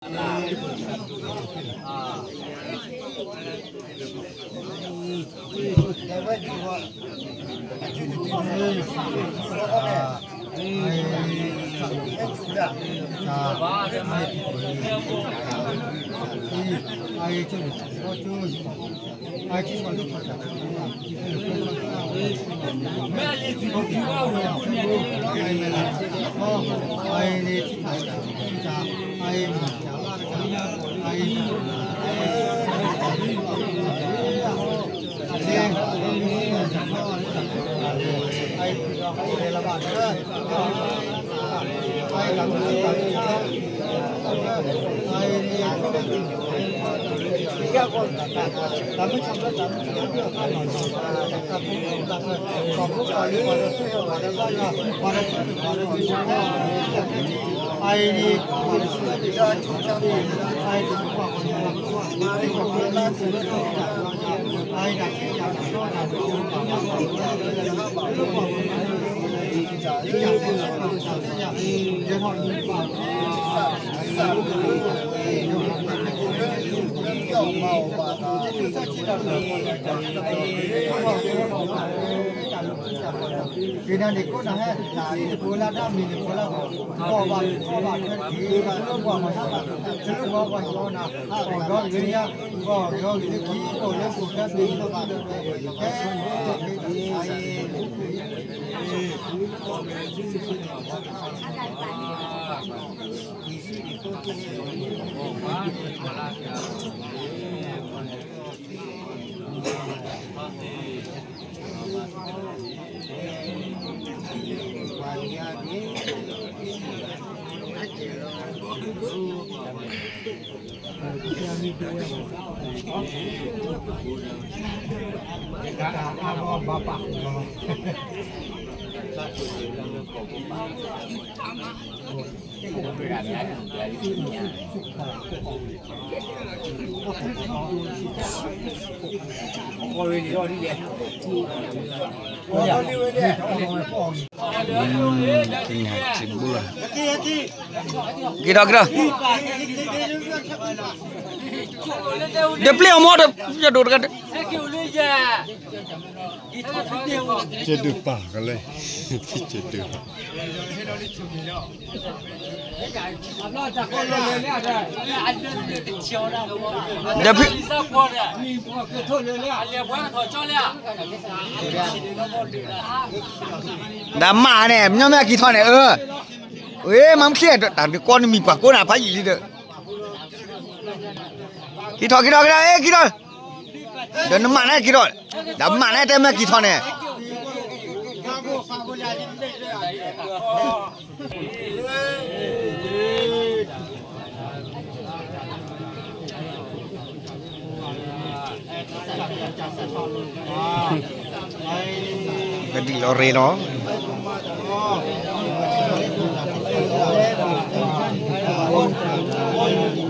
က့ၤနၤန့ၣ်ကိးနၤဟဲ စံၣ်တဖိလၢတၢ်မံၤန့ၣ်ဖိလၢ ကီၢ်ဘၣ်ကီၢ်ဘၣ်ထွဲတက့ၢ် လၢပှၤမၤတၢ်ဘၣ် လၢပှၤကီၢ်ဂ့ၤယါ ကီၢ်ဂ့ၤဂ့ၤလၢခံ ကီၢ်လၢပူၤဖဲပ့ၤ က့ၤထီၣ်က့ၤထီၣ် ဒီးပျဲၢ်အီၤမ့ၢ်ဒီး ယဒိးတဂၤ ကဲဒုးပာ်ကလဲၣ် ကဲဒုး ဒီးဖံ ဒီးမးန့ၣ် မညီမ့ၢ်အက့ၤထီၣ်န့ၣ် အၢ ဝဲ မၤမ့ၢ်ချ့ တၢ်ဒုးကီနမံၤပှၤကိးနၤဖးယံာ်လံဒီး က့ၤထီၣ်က့ၤထီၣ်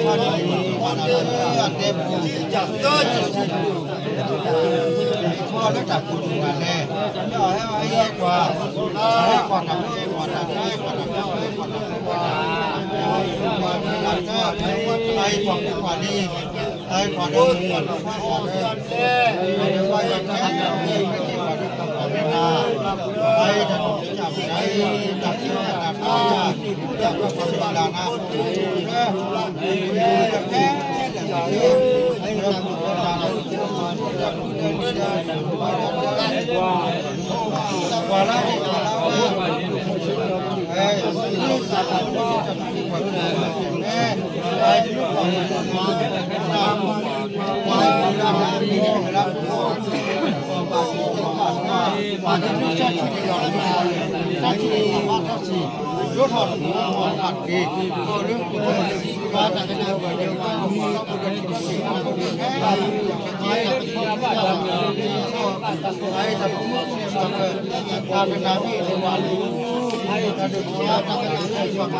က့ၤထီၣ် အဲ က့ၤထီၣ် ဒီးနမၤန့ၣ်က့ၤထီၣ် ဒီးမၤန့ၣ်တဲမ့ၢ်က့ၤထီၣ်န့ၣ် ကဒံးလီၤရ့လီၤ. လၢ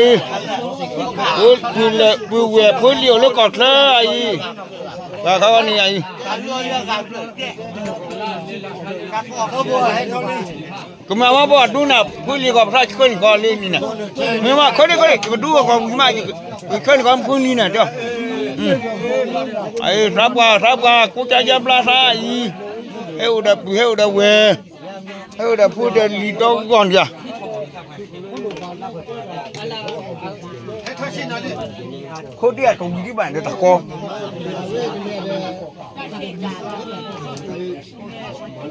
ယဲ, အအံၤ, ပှၤဝဲၢ်ဖိလံၤအိၣ်လၢကီၢ်ချၢအံၤ, ပှၤခါဝဲန့ၣ်အံၤ, ကမၤဝဲဘၣ်ဒူနၤ ဖိလံၤကီၢ်ပသးဆှၢန့ၢ်ကီးလၢနံၤန့ၣ်, မ့ၢ်မးခီဒ့ခီဒ့ ကဒူကီၢ်ပူၤမး, ဆှၢန့ၢ်ကီးဖိလံၤန့ၣ်တဲ, သရၣ်ပှၤ သရၣ်ပှၤ ကိးကၢယါဘျါသးအံၤ, ဟဲအိၣ်ဒီးပုၢ် ဟဲအိၣ်ဒီးဝဲၢ်, ဟဲအိၣ်ဒီးဖိဒီးလံၤဒီးဂီၢ်ဒၣ်, ခိဒ့အတဝံၤဒံးဘၣ်ဒီးတၢ်ကီ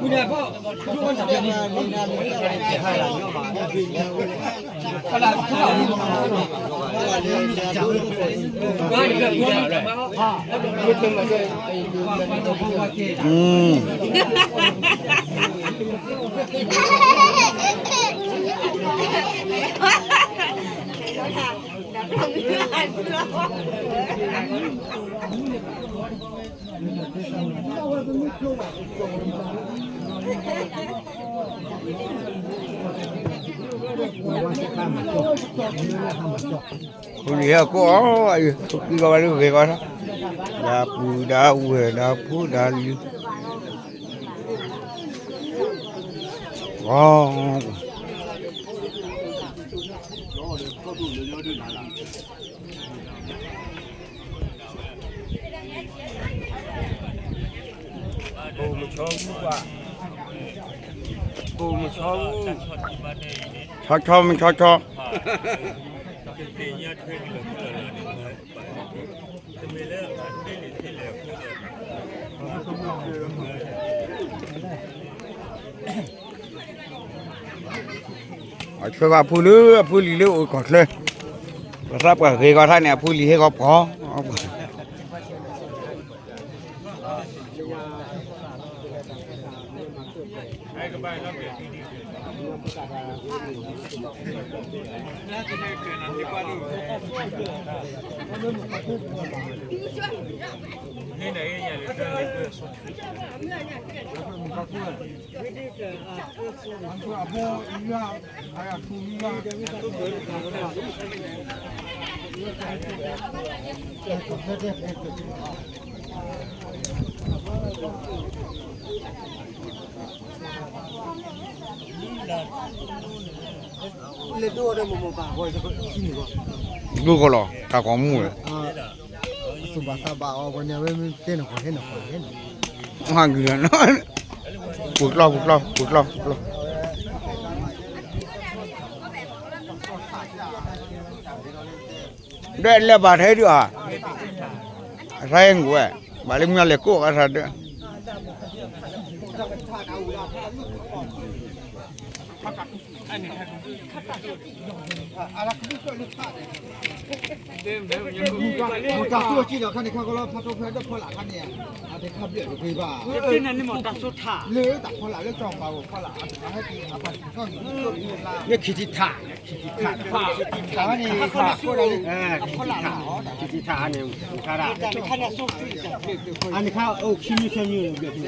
ဖုလံၤဟဲကိးအီၤ ဖုကံကီဘၣ်လၢဂ့ၤကီၢ်, ဒီးပူၤဒီးဝဲၢ်ဒီးဖိဒီးလံၤ, ဆီဆီမဆီဆီ, အဆှၢဘၣ်ဖုလၢအဖုလံၤလၢအိၣ်ကီၢ်ချၢ, ပသးပှၢ်ဂ့ၤဂီၤထါန့ၣ် အဖုလံၤဟဲဂီၤပှီၤ ဒိၣ်ကီးလီၤ တၢ်ကိးမူဝဲ, သူၣ်ဘၣ်သးဘၣ်အီၤ ပှၤန့ၣ်ဝဲမ့ၢ်တဲနၢ်ဟဲနၢ်ဟဲနၢ်, ဟးဂုာ်, ပူၤကျီၢ် ပူၤကျီၢ် ပူၤကျီၢ် ပူၤကျီၢ်, ဒီးလဲၤဘၣ်ထဲဒုးဧါ, အသးဟဲငိၣ်ဝဲ, ဘၣ်လၢမုၢ်လဲၤကိးအသးဒီး မတၤသူအကံဒီးခါန့ၣ် ခါကီလီၤဖးထီဖဲဒီးဖီလာ်ခါန့ၣ်, အတခါဘျဲၣ်တဂ့ၤဘၣ်, လၢတၢ်ဖီလာ်လၢကီၢ်ပၤအိၣ်ဖီလာ်, လၢခံထံထး, ခံထံထးန့ၣ်, ခံထံထးန့ၣ်, ခံထံထးန့ၣ်, အန့ၣ်ခါအိၣ်ခံမံၤဆၢမံၤဘျဲၣ်